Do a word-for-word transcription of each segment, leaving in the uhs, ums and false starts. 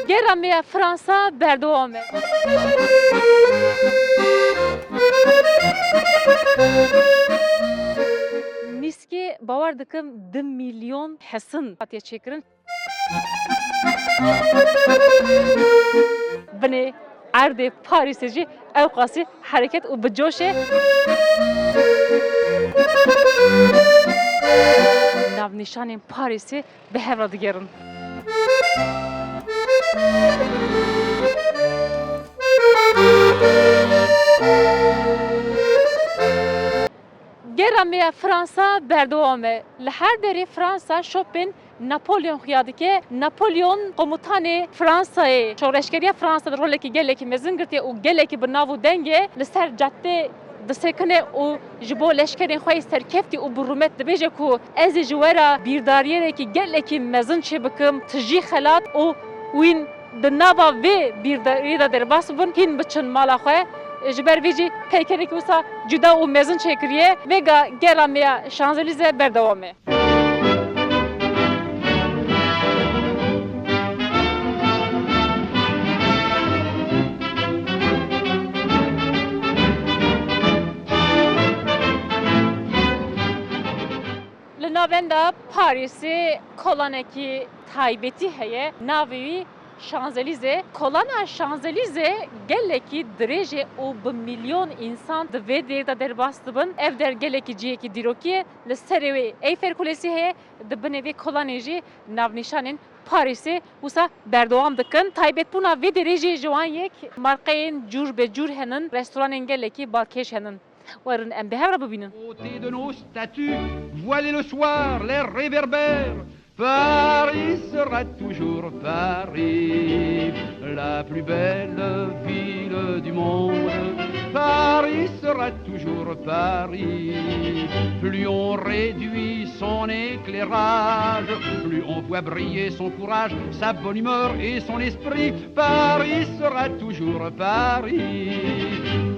Gera me ya Fransa berdewam e. Nîskê bawer dikim du milyon hesin hatiye çêkirin. Binê erdê Parîsê jî ewqasî hereket û bi coş e. Navnîşanên Parîsê bi hev re digerin. Gera me ya Fransa berdewam e. Li her derê Fransa şopên Napolyon xuya dike. Napolyon komutanê Fransayê, şoreşgeriya Fransa de rolekî gelekî mezin girtiye û gelekî bi nav û deng e. Li ser cadde disekine û ji bo leşkerên xwe yê serkeftî û bi rûmet dibêje ku ez ê ji we re bîrdariyekî gelekî mezin çêbikim, tijî xelat û wîn di nava vê bîrdariyê de derbas bibin, hîn biçin mala xwe. Ji ber vê jî peykereke wisa cuda û mezin çêkiriye. Vêga gera me ya Şanzelîze berdewam e. Li navenda Parîsê kolanekî taybetî heye. Navê wî Şanzelîze. Kolana Şanzelîze gelekî dirêj e û bi milyon însan di vê derê de derbas dibin. Ev der gelekî cihekî dîrokî ye. Li serê wê Eyfel Kulesî heye. Di binê vê kolanê jî navnîşanên Parîsê wisa berdewam dikin. Taybetbûna vê derê jî ji wan yek marqeyên cûr be cûr henin, restoranên gelekî balkêş henin. Werin em bi hev re bibînin. Côté de nos statues, voilées le soir, les réverbères. Paris sera toujours Paris, la plus belle ville du monde. Paris sera toujours Paris. Plus on réduit son éclairage, plus on voit briller son courage, sa bonne humeur et son esprit. Paris sera toujours Paris.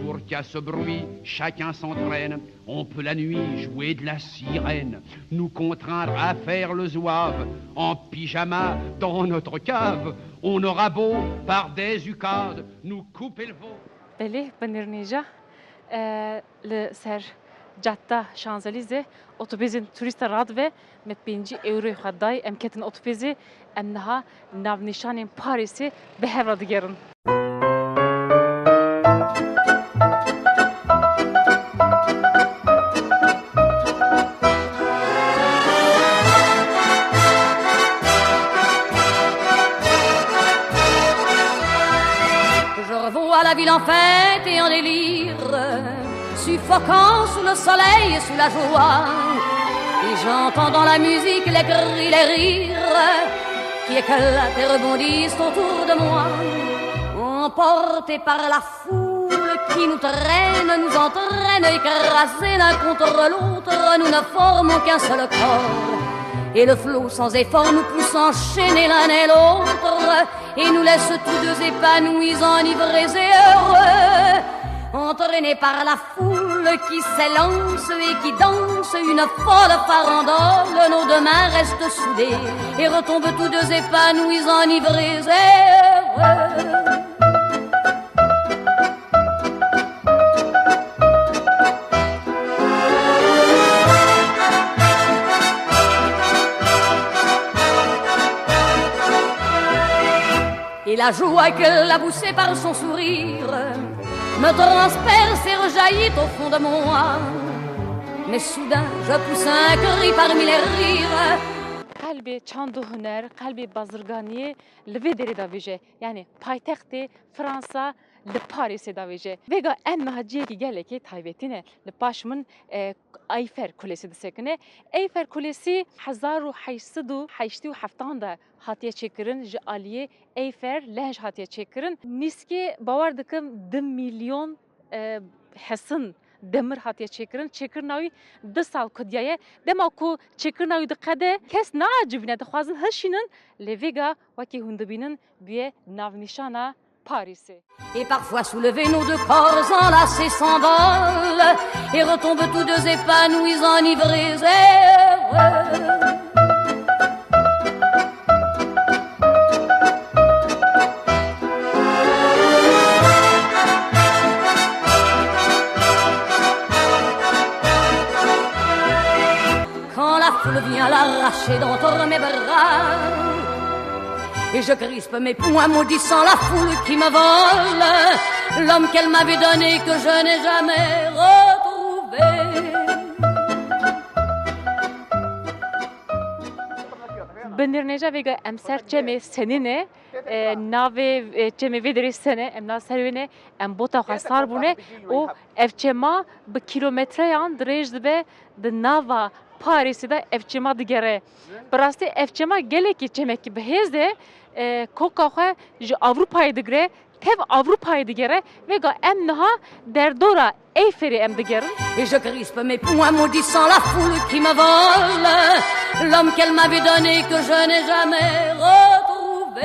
Pour qu'il y a ce bruit, chacun s'entraîne. On peut la nuit jouer de la sirène, nous contraindre à faire le zouave, en pyjama dans notre cave. On aura beau, par des ukazes, nous couper le veau. Belê, binêrin îja, e, li ser cadda Şanzelîze otobêzên turîsta radibe, me pêncî ewroyê xwe dayî, em ketin otobêzê, em niha navnîşanên Parîsê bi hev re digerin. Je revois la ville en fête et en délire, suffoquant sous le soleil et sous la joie. Et j'entends dans la musique les cris, les rires qui éclatent et rebondissent autour de moi. Emportés par la foule qui nous traîne, nous entraîne, écrasés l'un contre l'autre, nous ne formons qu'un seul corps. Et le flot sans effort nous pousse enchaîner l'un et l'autre et nous laisse tous deux épanouis, enivrés et heureux. Entraînés par la foule qui s'élance et qui danse, une folle farandole, nos deux mains restent soudées et retombent tous deux épanouis, enivrés et heureux. Et la joie qu'elle a poussée par son sourire me transperce et rejaillit au fond de moi. Mais soudain, je pousse un cri parmi les rires. Qelbê çand û huner, qelbê bazirganiyê li vê derê de vêje. Yani paytextê Fransa li Parîsê de vêje. Vêga em niha cihekî gelekî taybetî ne. Li paş min, e, Eyfel Kulesî disekine. Eyfel Kulesî hezar û heşt sed û heştê û heftan de hatiye çêkirin, ji aliyê Eyfel Lenj hatiye çêkirin. Nîskê bawer dikim du milyon, e, hesin demir hatiye çêkirin. Çêkirina wî du sal kudiyaye. Dema ku çêkirina wî diqede, kes naecibîne, dixwazin hilşînin. Lê vêga wekî hûn dibînin bûye navnîşana Parîsê. Et parfois soulever nos deux corps enlacés s'envole et retombe tous deux épanouis, enivrés et heureux. Mes bras et je crispe mes poings maudissant la foule qui me vole l'homme qu'elle m'avait donné que je n'ai jamais retrouvé. Binêrnêja vêga em ser çemê Senî ne, e, navê, e, çemê vê derê Senî, em na ser wê ne, em bota xwe sar bûne û ev çema bi kîlometreyan dirêj dibe di nava Parîsê de ev çema digere. Bi rastî ev çema gelekî çemekî bi hêz e, e, koka xwe ji Ewropayê digire, tev Ewropayê digere. Vêga em niha derdora Eyfelê em digerin. Et je crispe mes poings maudissant la foule qui me vole l'homme qu'elle m'avait donné que je n'ai jamais retrouvé.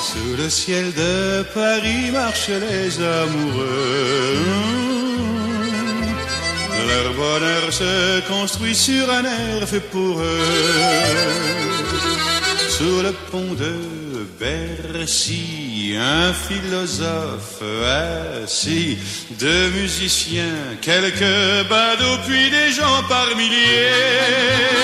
Sous le ciel de Paris marchent les amoureux. Leur bonheur se construit sur un air fait pour eux. Sous le pont de Bercy, un philosophe assis, deux musiciens, quelques badauds, puis des gens par milliers.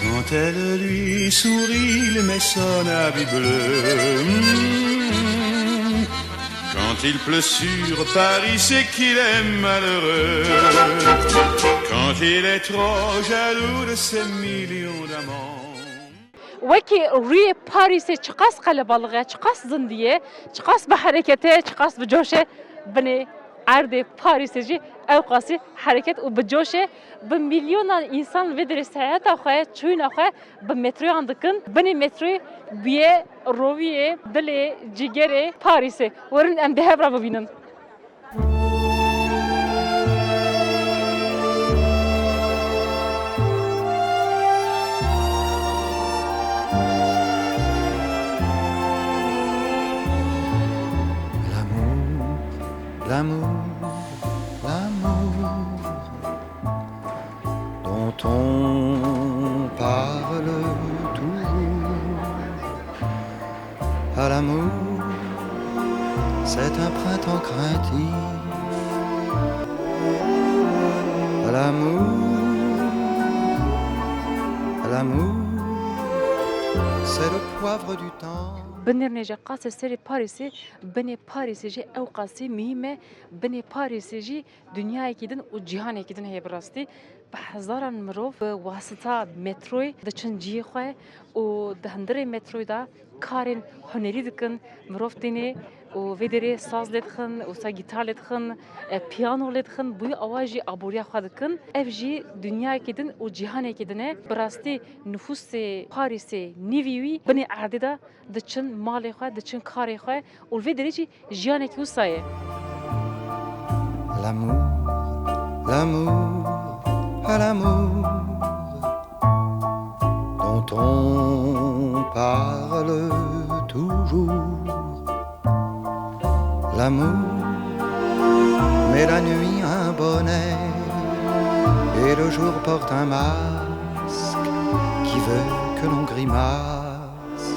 Quand elle lui sourit, il met son habit bleu. Hmm. Quand il pleut sur Paris, c'est qu'il est malheureux. Quand il est trop jaloux de ses millions d'amants. Wekî rûyê Parîsê çiqas qelebalix e, çiqas zindî ye, çiqas bi hereket e, çiqas bi coş e, binê erdê Parîsê jî ewqasî hereket û bi coş e. Bi milyonan însan li vê derê seyaheta xwe, çûyîna xwe bi metroyan dikin. Binê metroyê bûye roviyê dilê, cîgerê Parîsê. Werin em dê hev re bibînin. L'amour, l'amour, l'amour dont on parle toujours. À l'amour, c'est un printemps craintif. À l'amour, à l'amour, c'est le poivre du temps. Binêrnêja qasê serê Parîsê, binê Parîsê jî ewqasî muhîm e. Binê Parîsê jî dinyayekî din û cîhanekî din heye bi rastî. Bi hezaran mirov bi wasita metroyê diçin cihê xwe û di hundirê metroyê de karên hunerî dikin. Mirov têne û vê derê saz lê dixin, wisa gîtar lê dixin, e, piyano lê dixin, bi wî awa jî aboriya xwe dikin. Ev jî dinyayekî din û cîhanekî din e. Bi rastî nifûsê Parîsê nîvî wî binê erdê de diçin malê xwe, diçin karê xwe û li vê derê jî jiyanekî wisa ye. L'amour, l'amour, à l'amour dont on parle toujours. L'amour met la nuit un bonnet et le jour porte un masque qui veut que l'on grimace.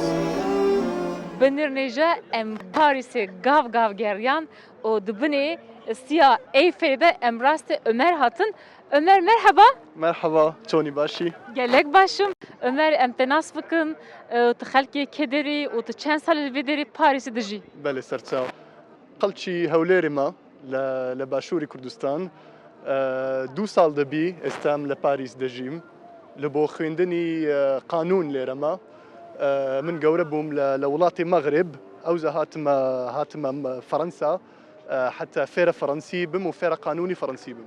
Binêrnêja em Parîsê gav gav geriyan û di binê Siya Eyfelê de em rastê Ömer hatin. Ömer, merheba. Merheba, çonî, başî? Gelek baş im. Ömer, em te nas bikin, e, tu xelkê kê derê û tu çend sal li vê derê Parîsê dijî? Belê, serçav. Xelkî Hewlêrê me, li, li Başûrê Kurdistan. E, du sal dibî ez tem li Parîs dijîm. Li bo xwendinî, e, qanûn lêre me. E, min gewre bûm li, li welatê Mexrib. Ewza hatime, hatime Fransa. E, heta fêre Fransî bim û fêre qanûnî Fransî bim.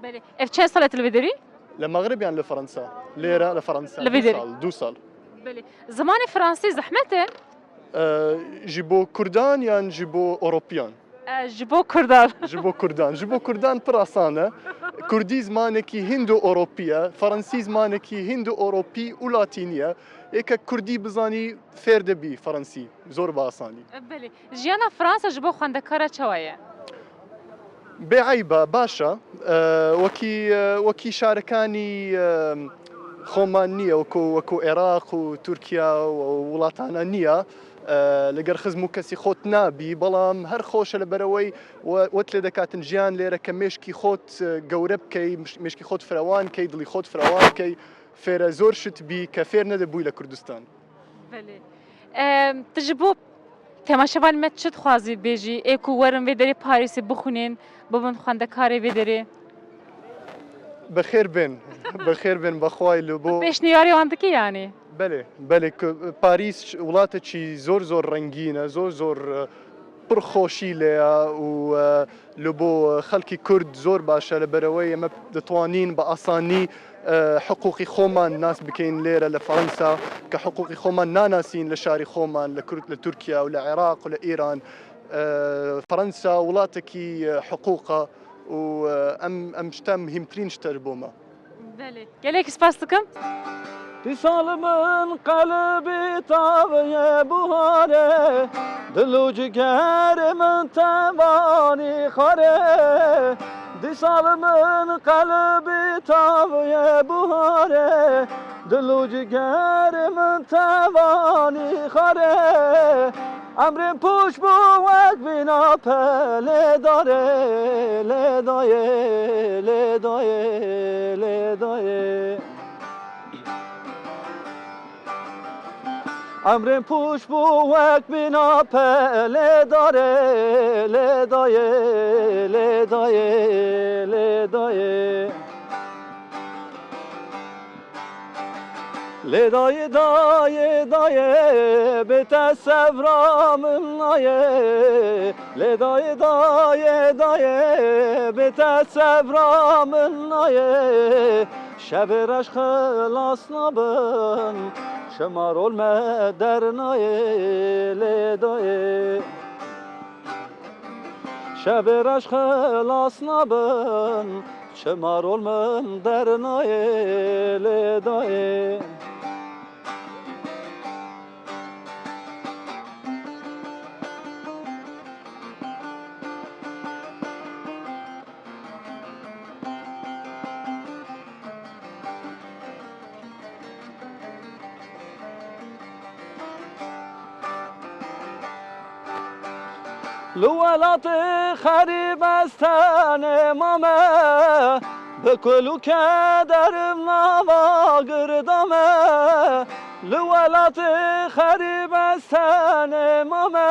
Belê. Ev çend sal e tu li vê derî? Li Mexrib yan li Fransa? Lêre li Fransa. Li vê derî. Du sal, du sal. Belê. Zimanê Fransî zehmet e? E, ji bo Kurdan yan ji bo Ewropiyan? E, ji bo Kurdan. Ji bo Kurdan. Ji bo Kurdan pir asan e. Kurdî zimanekî Hindo-Ewropî ye. Fransî zimanekî Hindo-Ewropî û Latînî ye. Êkek Kurdî bizanî fêr dibî Fransî. Zor bi asanî. E, belê. Jiyana Fransa ji bo xwendekara çawa ye? Bêeyb e, baş e. E, wekî, e, wekî şarekanî, e, xweman niye, wekû, wekû Iraq û Tirkiye û welatana niye. E, li gel xizm û kesî xwet nabî, belam her xweş e li ber ewey we, we lê dekatin jiyan lêre ke mêşkî xwet, e, gewre bikey, mêş-, mêşkî xwet firewan key, dilî xwet firewan key. Fêre zor şit bî ke fêr nedibûy li Kurdistan. Belê. E, tu ji bo temaşevanê me çi dixwazî bêjî? Ê ku werin vê derê Parîsê bixwînin, bibin xwendekarê vê derê? Bi xêr bên. Bi xêr bên, bexway li bo. Pêşniyarê wan dikî yanî? Belê, belê. Ku Parîs welatekî zor zor rengîn e, zor zor, e, pir xweşî lê ye û, e, li bo xelkî Kurd zor baş e, li ber ewê ye me ditwanîn bi asanî, e, hiqûqî xweman nas bikeyn lêre li Fransa, ke hiqûqî xweman nanasîn li şarî xweman, li Kurd, li Tirkiye û li Iraq û li Îran. E, Fransa welatekî, e, hiqûq e û, e, em, em ji te muhîmtirîn ji te ji bo me. Belê. Gelek spas dikim. Dîsa li min qelbî taviyê buharê, dil û cigerê min tevanî xarê. Dîsa li min qelbî taviyê buharê, dil û cigerê min tevanî xarê. Emrên pûç bû wek bîna pe lê dayê, lê dayê, lê dayê, lê dayê. Emrên pûç bû wek bîna pe lê dayê, lê dayê, lê dayê, lê dayê. Lê dayê, dayê, dayê, bê te sevra min nayê. Lê dayê, dayê, dayê, bê te sevra min nayê. Şevê reş xilas nabin, çima rol me dernayê. Lê dayê. Şevê reş xilas nabin, çima rol min dernayê lê dayê. Li welatê xerîb ez tenê mame, bi kul û kederim nava girda me. Li welatê xerîb ez tenê mame,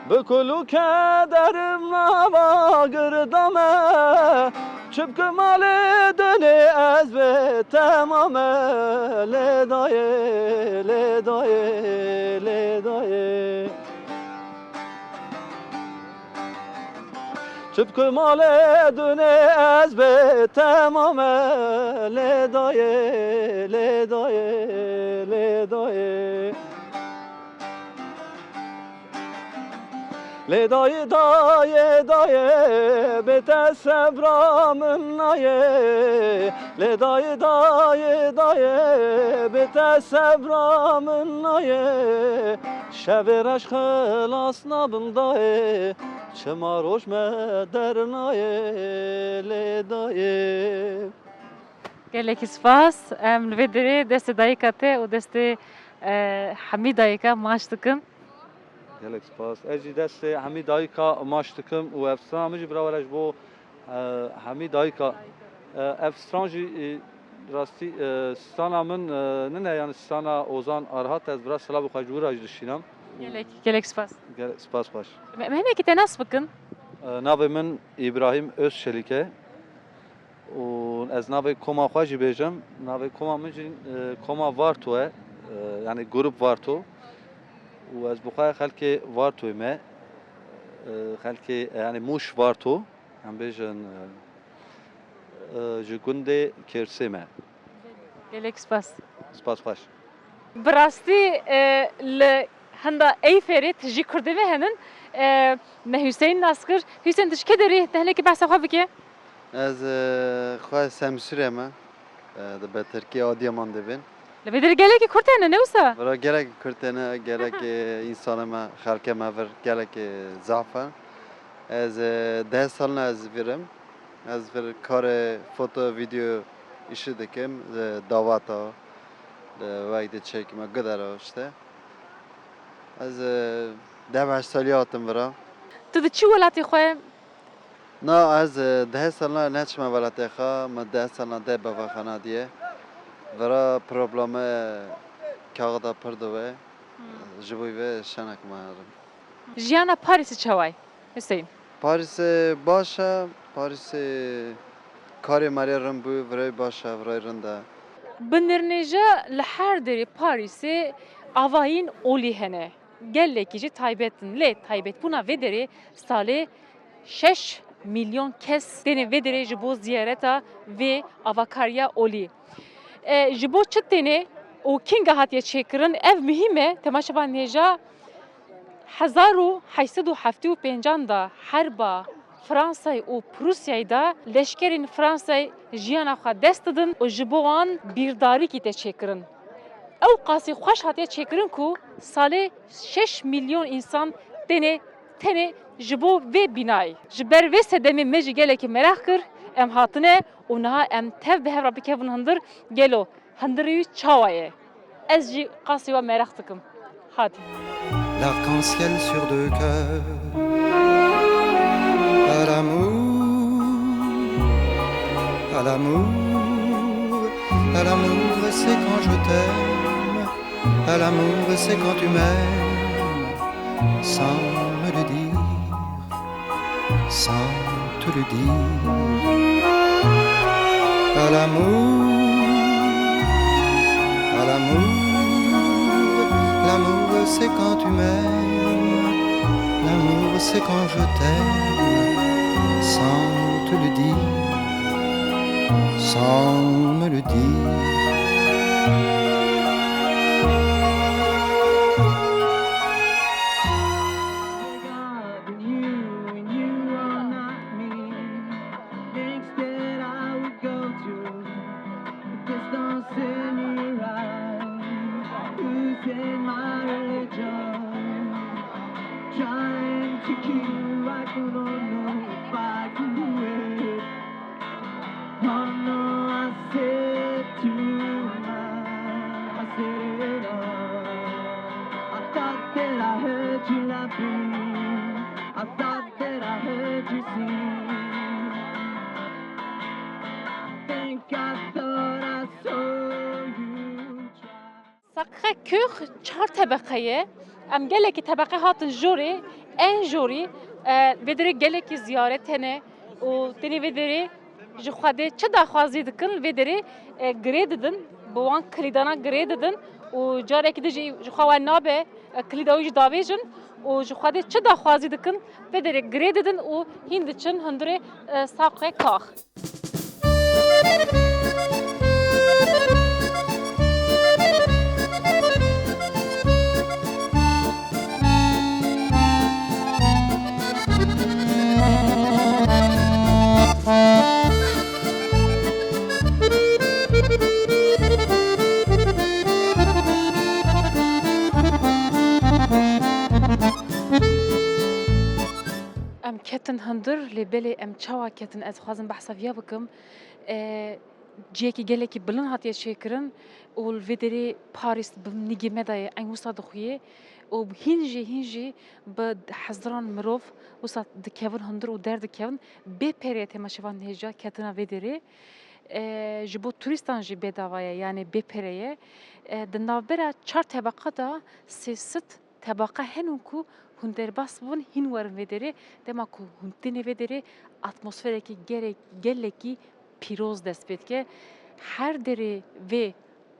bi kul û kederim nava girda me. Çi bikim malê dunê ez bê temame. Lê dayê, lê dayê, lê dayê. Çi bikim malê dunê ez bê temame. Lê dayê, lê dayê, lê dayê. Lê dayê, dayê, dayê, bê te sebra min nayê. Lê dayê, dayê, dayê, bê te sebra min nayê. Şevê reş xilas nabim dayê, çima roj me dernayê. Lê dayê. Gelekî spas. Em li vê derê destê dayika te û destê, e, Hemî dayika maç dikim. Gelek spas. Ez jî destê Hemî dayika maç dikim û ev strana min jî bira were ji bo, e, Hemî dayika. E, ev stran jî, e, rastî, e, strana min, e, nine, yani strana Ozan Arhat, ez bira silav û xwe ji wira jî dişînim. Gelek, gelek spas. Gelek spas xweş. Me-, me hinekî te nas bikin? E, navê min Îbrahîm Özçelik e. Û ez navê koma xwe jî bêjim. Navê koma min jî, e, koma Varto e. E, yani grup Varto. Û ez bi xwe xelkê Vartoyê me. E, xelkê, e, yani Mûş Varto. Em bêjin, e, e, ji gundê Kêrsê me. Gelek spas. Spas xweş. Bi rastî, e, li Henda Eyfêrê tijî kurdê me henin. E, me Hüseyin nas kir. Hüseyin, tu ji kê derê? Te hinekî behsa xwe bike. Ez, e, xwe Semsûrê me. E, di Betirkê Adıyaman dibin. Li vê derê gelekî kurd hene, ne wisa? Vira gelekî kurd hene, gelekî, e, însanê me, xelkê me vir gelekî, e, zaf in. Ez, e, deh salin ez virim. Ez vir karê foto, video işi dikim, e, dawata, e, wek de çekme, gidera işte. Ez, e, deh beş salî hatim vira. Tu diçî welatê xwe? Na, ez, e, deh salina neçime welatê xwe, min deh salina de bevaxana diye. Vira probleme kaxida pir diwe. Hmm. Ji bo vê şenek me herim. Jiyana Parîsê çawa ye, Hüseyin? Parîsê baş e, Parîsê karê merê rind bû, virayê baş e, virayê rind e. Bi nirnêja li her derê Parîsê avahiyên olî hene. Gelekî jî taybet in. Lê taybetbûna vê derê salê şeş milyon kes têne vê derê ji bo ziyareta vê avakariya olî. E, ji bo çi têne û kînga hatiye çêkirin, ev muhîm e. Temaşevan hêja hezar û heşt sed û heftê û pêncan de herba Fransayê û Prûsyayê de leşkerên Fransayê jiyana xwe dest didin û ji bo wan bîrdarîkî tê çêkirin. Ew qasî xweş hatiye çêkirin ku salê şeş milyon însan têne tenê ji bo vê bînayê. Ji ber vê sedemê me jî gelekî meraq kir, em hatine û niha em tev bi hev re bikevin hundir. Gelo hundirê wî çawa ye? Ez jî qasî we meraq dikim. Hadi. L'arc-en-ciel sur deux cœurs. À l'amour, à l'amour, à l'amour, c'est quand je t'aime. À l'amour, c'est quand tu m'aimes sans me le dire, sans te le dire. À l'amour, à l'amour, l'amour, c'est quand tu m'aimes. L'amour, c'est quand je t'aime sans te le dire, sans me le dire. Regarding you and you are not me. Lengths that I would go to, distance in your eyes. Losing my religion, trying to keep you, I don't know if I can do it. Oh no, I said too much. I said it all. I thought that I heard you laughing. I thought that I heard you sing. I think I thought I saw you try. Sacré-Cœur çar tebeqe ye. Em gelekî tebeqe hatin jorê, en jorî, e, vê derê gelekî ziyaret hene û tenê vê derê ji Xwedê çi daxwazî dikin, vê derê, e, girê didin, bi wan kilîdana girê didin û carekî din jî ji xwe we nabe, e, kilîda wî jî davêjin û ji Xwedê çi daxwazî dikin, vê derê girê didin û hîn diçin hundirê, e, Sacré-Cœur. Em ketin hundir, lê belê em çawa ketin, ez dixwazim behsa viya bikim. E, cihekî gelekî bilind hatiye çêkirin û li vê derê Parîs bi nigê me de ye, eyn wisa dixuye û hîn jî, hîn jî bi hezaran mirov wisa dikevin hundir û derdikevin. Bê pere ye temaşevan hêja ketina vê derê. E, ji bo turîstan jî bedava ye, yanî bê pere ye. E, di navbera çar tebeqa de sê sed tebaqa henin ku hûn derbas bibin, hîn werin vê derê. Dema ku hûn tênê vê derê, atmosferekî gerek, gelekî pîroz dest pê dike. Her derê vê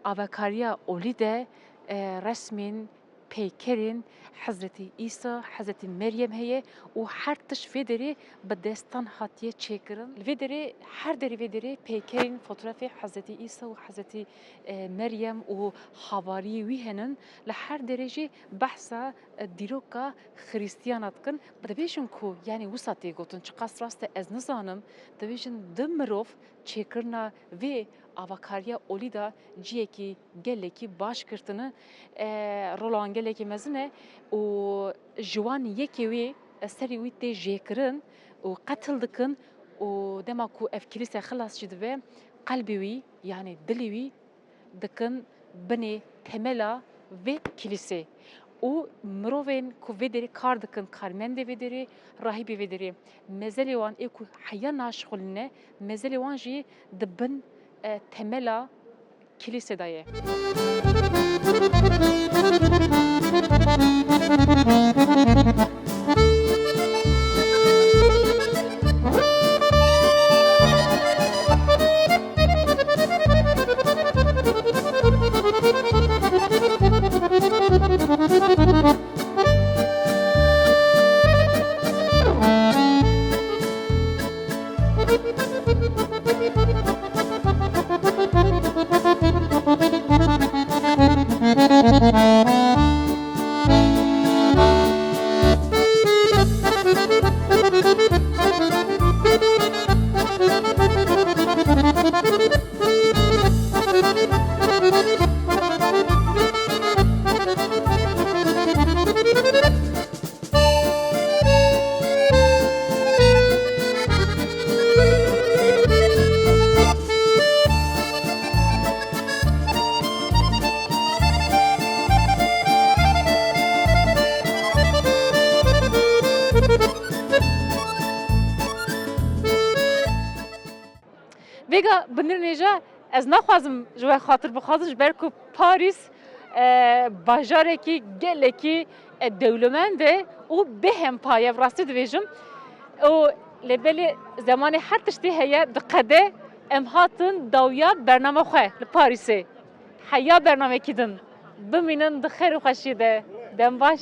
avakariya olî de, e, resmên peykerên Hezretî Îsa, Hezretî Meryem heye û her tişt vê derê bi destan hatiye çêkirin. Li vê derê, her derê vê derê peykerên fotoğrafê Hezretî Îsa û Hezretî, e, Meryem û havariyê wî henin. Li her derê jî behsa, e, dîroka Xirîstiyana dikin. Dibêjin ku, yanî wisa tê gotin, çiqas rast e ez nizanim, dibêjin di mirov çêkirina vê avakariya olî de ciyekî gelekî baş girtine, e, rola wan gelekî mezin e û ji wan yekê wî, e, serê wî tê jêkirin û qetil dikin û dema ku ev kilîse xilas jî dibe, qelbê wî, yanî dilê wî dikin binê temela vê kilîsê û mirovên ku vê derê kar dikin, karmendê vê derê, rahîbê vê derê, mezelê wan ê ku heya naşixulîne, mezelê wan jî di bin, e, temela kilîsê de ye. Vêga binirnêja ez naxwazim ji we xatir bixwazim, ji ber ku Parîs, e, bajarekî gelekî, e, dewlemend e û bêhempa ye, bi rastî dibêjim. Û lê belê zemanê her tiştî heye, diqede, em hatin dawiya bernama xwe li Parîsê. Heya bernamekî din. Bimînin di xêr û xweşiyê de. Dem baş.